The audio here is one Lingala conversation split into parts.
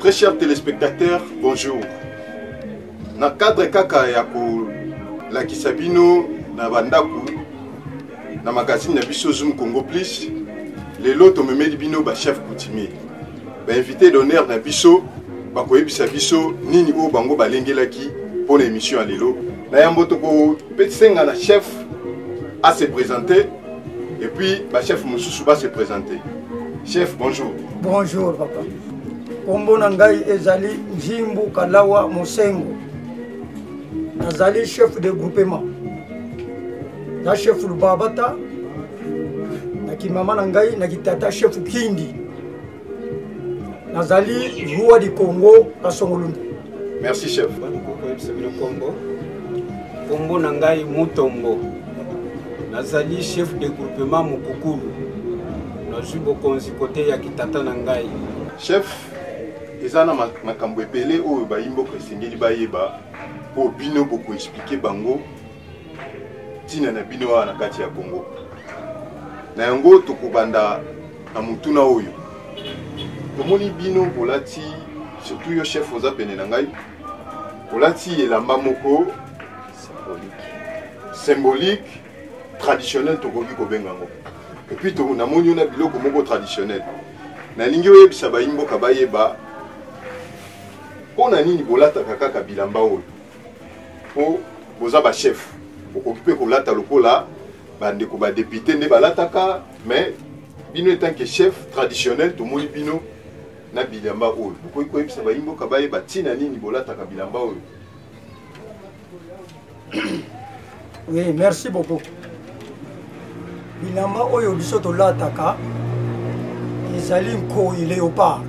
Très chers téléspectateurs, bonjour. Na cadre kaka ya kolakisa bino na bandako na magazine na biso Zoom Congo Plus, lelo tomemeli bino ba chef coutumier. Ba invité d'honneur na biso bakoyebisa biso nini oyo bango balengelaki mpo na émission ya lelo. Na yambo tokosenga na chef a se présenter et puis ba chef mosusu ba se présenter. Chef, bonjour. Bonjour papa. Kombo na ngai ezali Nzimbu Kalawa Mosengo. Nazali chef de groupement. Na chef Lubabata na kimama na ngai na kitata chef Kindi. Nazali roi du Congo Kasongolunda. Merci chef. Koyebisa bino kombo. Kombo na ngai Mutombo. Nazali chef de groupement Mukukulu. Nazwi bokonzi kote ya kitata na ngai. Chef, eza na makambo ebele oyo bayimboka esengeli bayeba mpo bino bokoexplike bango ntina na bino awa na kati ya Congo. Na yango tokobanda na motuna oyo tomoni bino bolati, surtout yo chef oza pene na ngai, olati elamba moko symbolique traditionnel tokoki kobenga yango. Et puis namoni yo na biloko moko traditionnel. Nalingi oyebisa bayimboka bayeba mpo na nini bolataka kaka bilamba oyo, mpo boza ba chef, bokoki mpe kolata lokola bandeko ba député nde balataka, mais bino en tant que chef traditionnel tomoni bino na bilamba oyo. Bokoki koyebisa bayimboka bayeba ntina nini bolataka bilamba oyo? Oui, merci beaucoup. Bilamba oyo biso tolataka ezali nkoi léopard,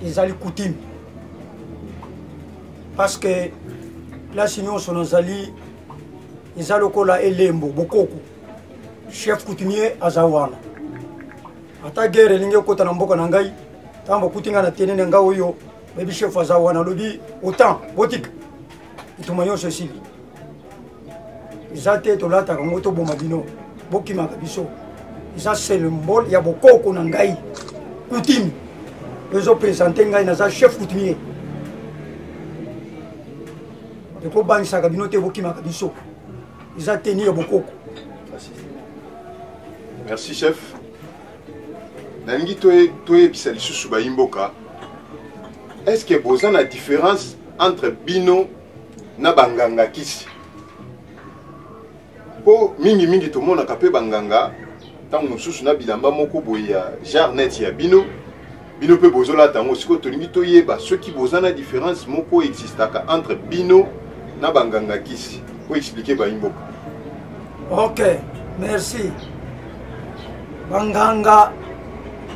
ezali coutume, parce que place nyonso nazali eza lokola elembo bokoko. Chef coutumier aza wana, ata guerre elingi ekota na mboka na ngai, ntango bakuti ngai na tene na ngai oyo bayebi chef aza wana, alobi autant botika bituma nyonso esili. Eza te tolataka yango toboma bino, bokimaka biso. Eza symbole ya bokoko na ngai, coutume ezopresente ngai, naza chef coutumier. Ekobangisaka bino te, bokimaka biso. Eza teni ya bokoko. Merci chef. Nalingi toyebisa lisusu bayimboka, est-ce que boza na différence entre bino na banganga kisi? Po mingi mingi tomonaka pe banganga ntango mosusu na bilamba moko boye ya genre net ya bino, bino pe bozolata yango. Sikoyo tolingi toyeba soki boza na différence moko existaka entre bino na banganga kisi, po expliquer bayimboka. Ok, merci. Banganga,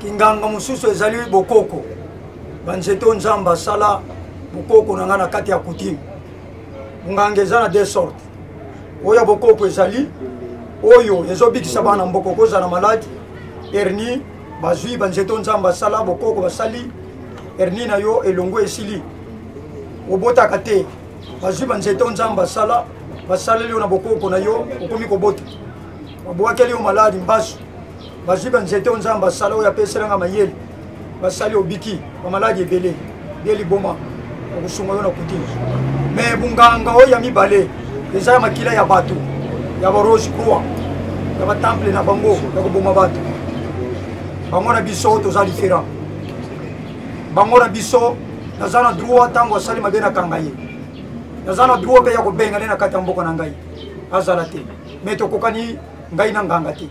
kinganga mosusu ezali bokoko, banzete oyo Nzambe asala bokoko na ngai na kati ya coutume. Nganga eza na deux sortes. Oyo ya bokoko ezali oyo ezobikisa bana mboka, okozala maladi hernie, bazwi banzete oyo Nzambe asala bokoko, basali hernie na yo elongo esili, obotaka te, bazwi banzete oyo Nzambe asala, basaleli yo na bokoko na yo, okomi kobota. Babwakeli yo maladi mbasu, bazwi banzete oyo Nzambe asala, oyo apeselanga mayele, basali obiki bamaladi ebele bie liboma, bakosunga yo na coutume. Mais bunganga oyo ya mibale eza ya makila ya bato ya ba rose croix ya batemple na bango ya koboma bato. Bango na biso toza différent. Bango na biso naza na droit ntango asali mabe nakanga ye, naza na droit mpe ya kobenga nde na kati ya mboka na ngai azala te. Mais tokokani ngai na nganga te.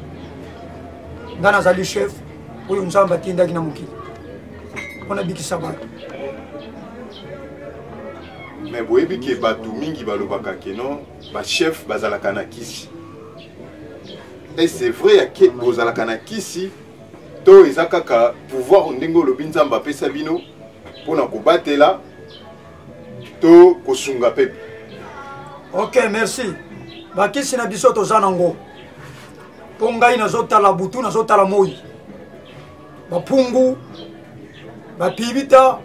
Ngai nazali chef oyo Nzambe atindaki na mokili mpona bikisa bato. Mais boyebi ke bato mingi balobaka ke non, ba chef bazalaka na kisi. Et c'est vrai ya ke bozalaka na kisi to eza kaka pouvoir ndenge olobi Nzambe apesa bino mpona kobatela to kosunga pepe? Ok, merci. Bakisi na biso toza nango, mpo ngai nazotala butu, nazotala moi, bapungu bapibita,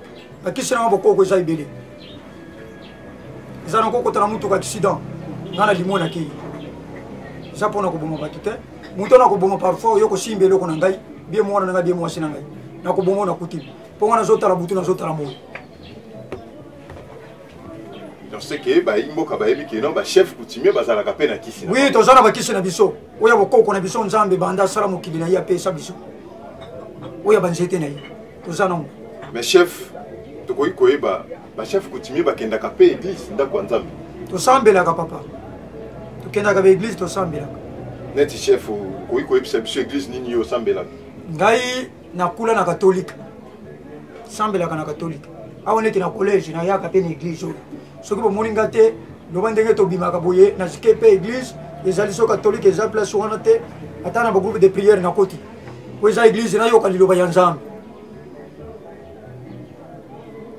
bakisi nanga bokoko eza ebele. Eza na kokota na mutuka accident, nga na limo nakei, eza mpona koboma bato te. Moto na koboma parfois oyo kosimba eloko na ngai, bie mwana na ngai, bie mwasi na ngai, nakoboma na coutume. Mpo nga nazotala butu, nazotala moi. Donc c'est que bayi mboka bayebi ke non, bachef coutumier bazalaka mpe na kisi. Oui, toza na bakisi na biso oyo ya bokoko na biso. Nzambe banda asala mokili na ye, apesa biso oyo ya banzete na ye, toza nango. Mais chef, tokoki koyeba, bachef coutumier bakendaka mpe église, ndako ya Nzambe? Tosambelaka papa, tokendaka baeglise, tosambelaka. Neti chef, okoki koyebisa biso église nini yo osambelaka? Ngai nakula na katolika, sambelaka na katolika. Awa neti na collège, nayaka mpe na église oyo. Soki bomoni nga te, loba ndenge tobimaka boye, nazike mpe église ezali so katolike, eza place wana te. Ata na bagroupe de prière nakoti, po eza église, nayoka liloba ya Nzambe.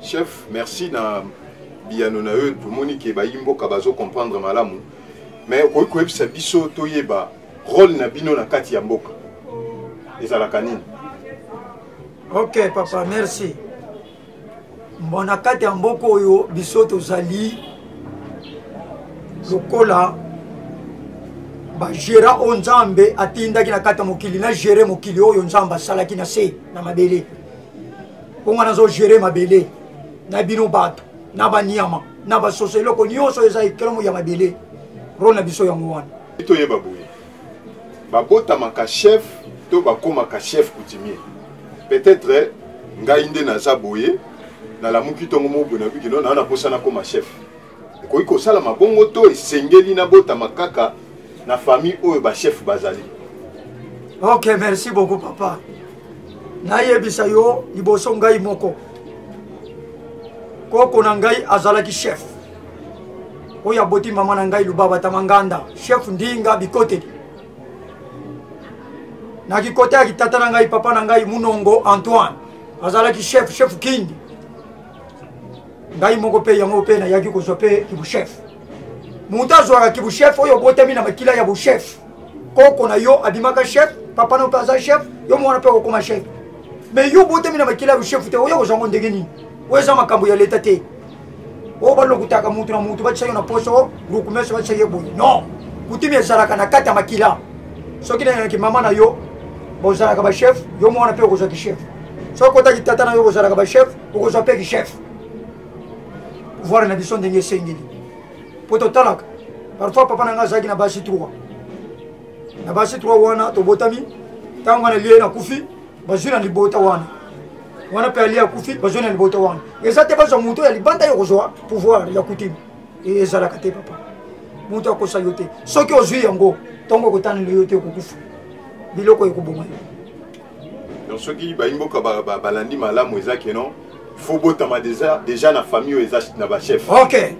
Chef, merci na biyano na yo. Tomoni ke bayi mboka bazocomprendre malamu. Mais okoki koyebisa biso, toyeba rôle na bino na kati ya mboka ezalaka nini? Ok papa, merci. Bon, na kati ya mboka oyo biso tozali lokola bagera oyo Nzambe atindaki na kati ya mokili na gere mokili oyo Nzambe asalaki na se na mabele. Mpo nga nazogere mabele na bino bato na banyama na basoso, eloko nyonso eza ekelamu ya mabele, role na biso yango wana. Toyeba boye, babotamaka chef to bakomaka chef coutumier? Peut-être ngai nde naza boye, nalamuki ntongo moko boye, nabiki no naa na posa nakoma chef, ekoki kosalama bongo to esengeli nabotama kaka na famille oyo bachef bazali? Ok, merci beaucoup papa. Nayebisa yo liboso, ngai moko, koko na ngai azalaki chef oyo aboti mama na ngai, Lubaba Tamanganda, chef Ndinga Bikoteli. Na kikote ya kitata na ngai, papa na ngai Munongo Antoine azalaki chef, chef Kindi. Ngai moko mpe yango mpe nayaki kozwa mpe kibuchef. Moto azwaka kibuchef oyo obotami na makila ya buchef. Koko na yo abimaka chef, papa na yo mpe aza chef, yo mwana mpe okokoma chef. Mais yo obotami na makila ya buchef te, oyo kozwa yango ndenge nini? Oyo eza makambo ya leta te oyo balokutaka mutu na mutu, batisa yo na poso rukumeso, batisa ye boye. Non, kutimi ezalaka na kati ya makila. Soki nayaki mama na yo bozalaka bachef, yo mwana mpe okozwa kichef. Soki okotaki tata na yo bozalaka bachef, okozwa mpe kichef. Pouvoir na biso ndenge esengeli, mpo totalaka parfois papa na ngai azalaki na basi 3. Na basi 3 wana tobotami, ntango wana lie nakufi, bazwi na libota wana wana mpe alie akufi, bazwi na libota wana. Eza te bazwa moto ya libanda yo kozwa pouvoir ya kutimi, ezalaka te papa. Moto akosa yo te. Soki ozwi yango, ntongo ekotanela yo te, okokufa, biloko ekoboma yo. Donc soki bayimboka balandi malamu, eza ke non, faut botama déjà na famille oyo eza na bachef. Ok.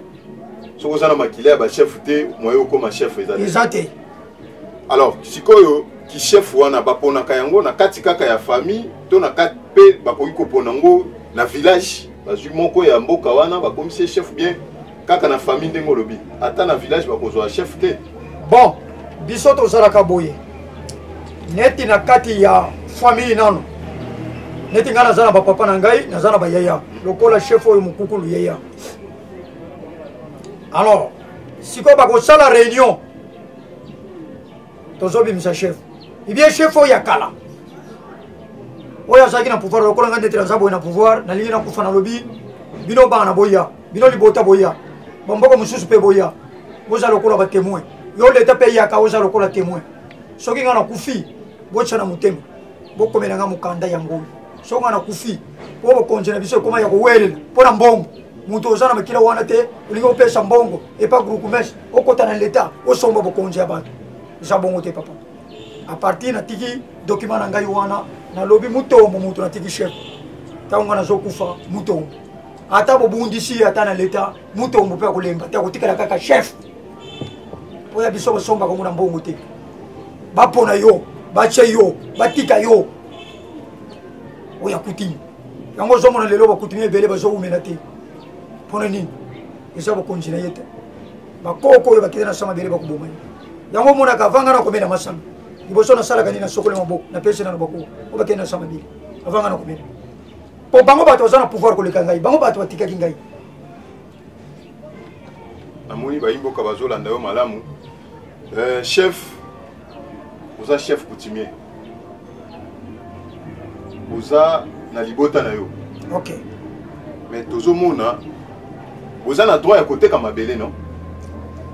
Soki oza na makila ya bachef te, moye okóma chef eza te. Eza te. Alors sikoyo kichef wana baponaka yango na kati kaka ya famille to na kati mpe bakoki kopona yango na village, bazwi moko ya mboka wana bakomisi ye chef, bien kaka na famille ndenge olobi, ata na village bakozwa chef te? Bon, biso tozalaka boye, neti na kati ya famille nano, neti ngai naza na bapapa na ngai, naza na bayaya lokola chef oyo mokukulu yeya. Alors sikoyo bakosala réunion, tozobimisa chef ibie, chef oyo ya kala oyo azalaki na pouvoir. Lokola ngai ndeti naza boye na pouvoir, nalingi nakufa, nalobi bino bana boya, bino libota boya, bamboka mosusu mpe boya, boza lokola batémoin. Yo leta mpe yaka, oza lokola témoin. Soki ngai nakufi, botya na motema, bokomela ngai mokanda yango oyo. Soki ngai nakufi, po bokonzi na biso ekoma ya kowelela mpo na mbongo, moto oza na makila wana te, olingi opesa mbongo epa groupement, okota na leta, osomba bokonzi ya bato, eza bongo te papa. A partir natiki document na ngai wana, nalobi Mutombo moto natiki chef. Ntango ngai nazokufa, Mutombo, ata bobundisi ye ata na leta, Mutombo mpe akolemba te, akotikala kaka chef. Mpo ya biso basombaka ngo na mbongo te. Bapona yo, batie yo, batika yo oyo akutimi yango. Ozomona lelo bakutimi ebele bazowumela te. Mpona nini? Eza bokonzi na ye te. Bakoko oyo bakende na sa mabele bakoboma ye. Yango omonaka avanga na komela masanga, liboso nasalaka nini? Nasokoli maboko, napesi nano bakoko oyo bakende na sa mabele avanga na komela, mpo bango bato baza na pouvoir koleka ngai, bango bato batikaki ngai. Namoni bayimboka bazolanda yo malamu. Chef, oza chef coutumier, oza na libota na yo. Ok. Mais tozomona boza na droit ya koteka mabele, non?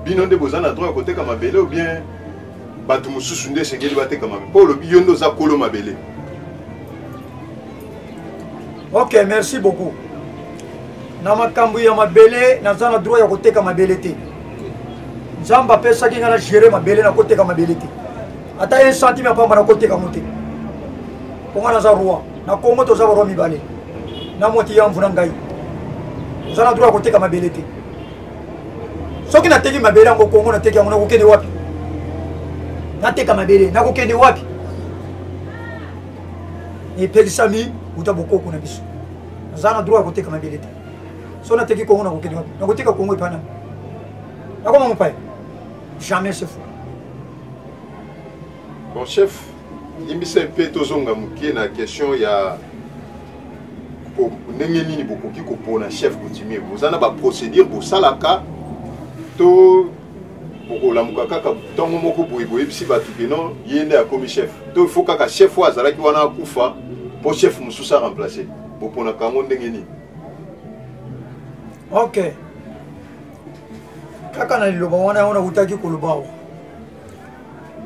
Bino nde boza na droit ya koteka mabele ou bien bato mosusu nde esengeli bateka mabele? Mpo olobi yo nde oza kolo mabele. Ok, merci beaucoup. Na makambo ya mabele, naza na droit ya koteka mabele te. Nzambe apesaki ngai na gere mabele, nakoteka mabele te. Ata 1 centime ya pamba nakoteka yango te, mpo ngai naza roi na Kongo. Toza baroi mibale na moti ya mvu na ngai. Oza na droit ya koteka mabele te. Soki nateki mabele yango Kongo, nateki yango, nakokende wapi? Nateka mabele, nakokende wapi? Epekisami uta bokoko na biso. Naza na droit ya koteka mabele te. So nateki Kongo, nakokende wapi? Nakoteka Kongo epai nani? Nakoma mopaya? Jamais, c'est fou. Bon chef, limbisa mpe tozonga moke na question ya ndenge nini bokoki kopona chef coutumier. Boza na baprocédure bosalaka to bokolamuka kaka ntongo moko boye, boyebisi bato ke non, ye nde akomi chef? To il faut kaka chef oyo azalaki wana akufa mpo chef mosusu aremplace? Boponaka yango ndenge nini? Ok, kaka na liloba wana yango nakutaki koloba awa.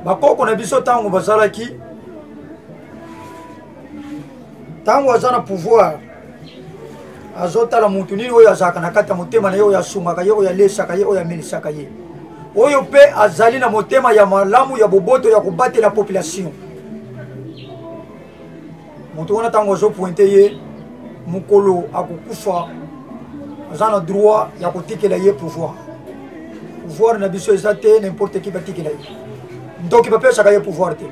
Bakoko na biso, ntango bazalaki, ntango aza na pouvoir, azotala mutu nini oyo azalaka na kati ya motema na ye, oyo asungaka ye, oyo alesaka ye, oyo amelisaka ye, oyo mpe azali na motema ya malamu, ya boboto, ya kobatela population. Moto wana, ntango azopointe ye, mokolo akokufa, aza na droit ya kotikela ye pouvoir. Pouvoir na biso eza te n'importe qui batikela ye. Ndoki bapesaka ye pouvoir te,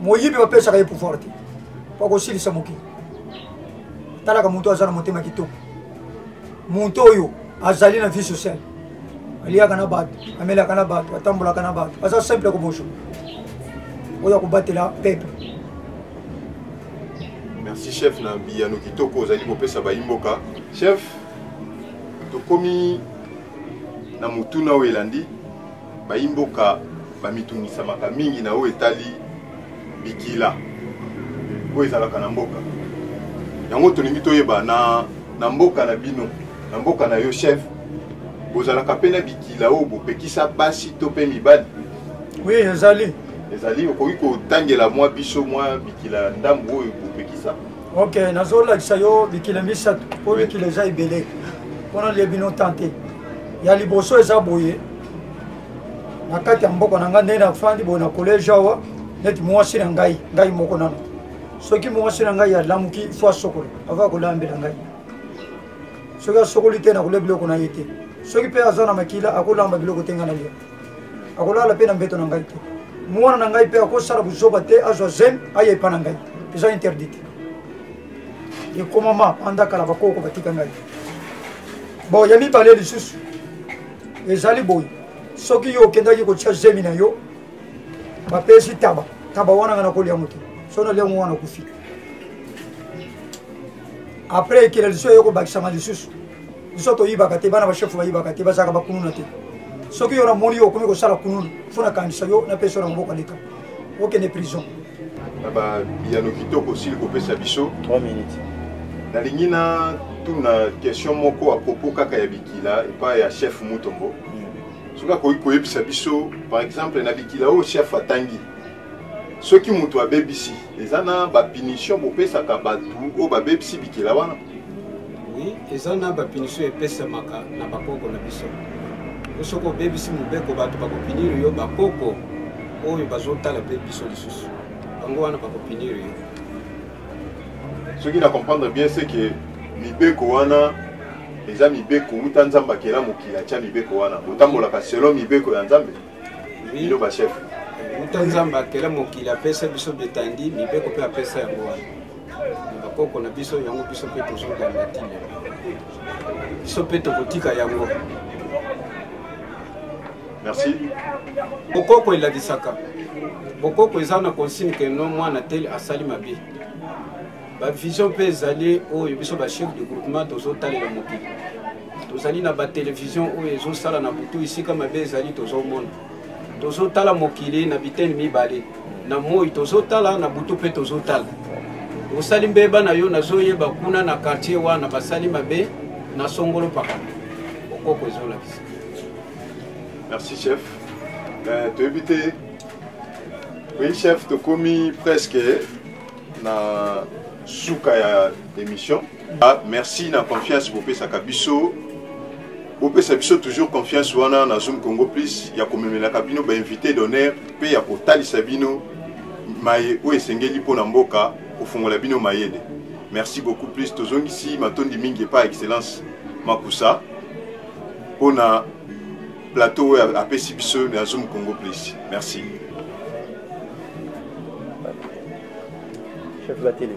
moyibi bapesaka ye pouvoir te, po akosilisa mokili. Talaka moto aza na motema kitoko, moto oyo azali na vie sociale, aliaka na bato, amelaka na bato, atambolaka na bato, aza simple ko bonjour, oyo akobatela peuple. Merci chef na biyano kitoko ozali kopesa bayimboka. Chef, tokomi na motuna oyo elandi. Bayimboka bamitungisamaka mingi na oyo etali bikila oyo ezalaka na mboka. Yango tolingi toyeba, na mboka na bino, na mboka na yo chef, bozalaka mpe na bikila oyo bopekisa basi to mpe mibali? Oui, ezali. Ezali. Okoki kotangela mwa biso mwa bikila ndambu oyo bopekisa? Ok, nazolakisa yo bikila misato, mpo bikila eza ebele, mpona lie bino tante. Ya liboso eza boye: na kati ya mboka na ngai, ndenge nafandi boye na collège awa, neti mwasi na ngai, ngai moko nano, soki mwasi na ngai alamuki, fo asokola ava kolambela ngai. Soki asokoli te, nakolia biloko na ye te. Soki mpe aza na makila, akolamba biloko te, ngai nalia. Akolala mpe na mbeto na ngai te. Mwana na ngai mpe akosala buzoba te, azwa zem aya epa na ngai, eza interdit. Ekomama banda kala, bakoko batika ngai. Bon, ya mibale lisusu ezali boye: soki yo okendaki kotia zemi na yo, bapesi taba, taba wana nga nakolia yango te. So nalia yango wana, kufi. Après, ekela lisusu eyo kobakisama lisusu. Biso toyibaka te, bana bachef bayibaka te, bazalaka bakununa te. Soki yo namoni yo okomi kosala kununa, fo nakangisa yo, napesa yo na maboko aleka, okende prison. Na babiyano kitoko osili kopesa biso, 3 minutes. Nalingi na tuna question moko à propos kaka ya bikila epai ya chef Mutombo. Soki akoki koyebisa biso, par exemple, na bikila oyo chef atangi, soki moto abebisi, eza na bapunition bopesaka bato oyo babebisi bikila wana? Oui, eza na bapunition epesamaka na bakoko na biso. Po soki obebisi mobeko, bato bakopunir yo. Bakoko oyo bazotala mpe biso lisusu, bango wana bakopunir yo. Soki na comprendre bien, c'est que mibeko wana eza mibeko uta Nzambe akela mokili, atya mibeko wana, botambolaka selon mibeko ya Nzambe, bino bachef? Uta Nzambe akela mokili, apesa biso betandi mibeko mpe apesa yango wana na bakoko na biso. Yango biso mpe tozolanda ntina, biso mpe tokotika yango. Merci. Bokoko elakisaka, bokoko eza na consigne ke no, mwana tel asali mabe. Bavision mpe ezali oyo biso bachef de groupement tozotalela mokili. Tozali na batelevizio oyo ezosala na butu, esika mabe ezali tozomona. Tozotala mokili na biteni mibale: na moi tozotala, na butu mpe tozotala. Osali mbeba na yo, nazoyeba kuna na quartier wana basali mabe na songolo paka. Bokoko ezolakisa. Merci chef. Toyebi te. Oui chef, tokomi presque na suka ya émission. Ah, merci na confiance bopesaka biso. Bopesa biso toujours confiance wana na Zoom Congo Plus ya komemelaka bino ba invité d'honneur pe ya kotalisa bino maye oyo esengeli mpo na mboka, kofongola bino mayele. Merci beaucoup plus. Tozongisi matondi mingi epa excellence Makusa mpo na plateau oyo apesi biso na Zoom Congo Plus. Merci. Chef Batelemi.